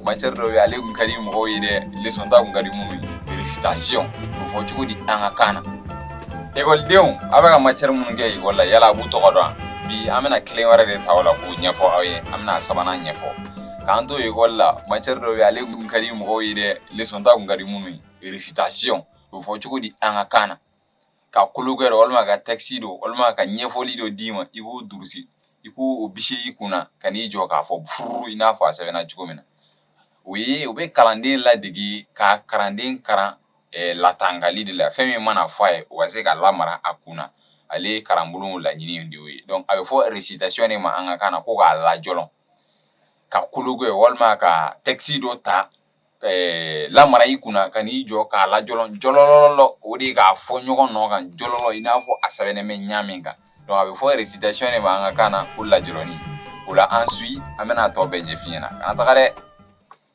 Matière dɔ bɛ ale kun ka di mɔgɔw ye dɛ, leçon ta kun ka di minnu ye, récitation. O bɛ fɔ cogo di an ka kan na? Ekɔlidenw, aw bɛ ka matière minnu kɛ ekɔli la, yala a b'u tɔgɔ dɔn? Bi an bɛna kelen wɛrɛ de ta o la k'o ɲɛfɔ aw ye. An bɛna sabanan ɲɛfɔ. K'an to ekɔli la, matière dɔ bɛ ale kun ka di mɔgɔw ye dɛ, leçon ta kun ka di minnu ye, récitation. O bɛ fɔ cogo di an ka kan na? Ka kolokɛ walima ka texte dɔ walima ka ɲɛfɔli dɔ d'i ma, i k'o durusi, i k'o bisi i kunna ka n'i jɔ k'a fɔ furu i n'a fɔ a sɛbɛnna cogo min na. O ye u bɛ kalanden ladege, ka kalanden karan latangali de la. Fɛn min mana fɔ a ye, o ka se ka lamara a kun na. Ale ye kalanbulon laɲini de y'o ye. Donc a bɛ fɔ récitation de ma an ka kan na ko k'a lajɔlɔn, ka kolokɛ walima ka texte dɔ ta lamara i kunna ka n'i jɔ k'a lajɔlɔn jɔlɔlɔlɔ. O de ye k'a fɔ ɲɔgɔn nɔ kan jɔlɔlɔ, i n'a fɔ a sɛbɛnnen bɛ ɲa min kan. Donc a bɛ fɔ récitation de ma an ka kan na ko lajɔlɔni. O la, an suit, an bɛna a tɔ bɛɛ ɲɛf'i ɲɛna. Kana taga dɛ.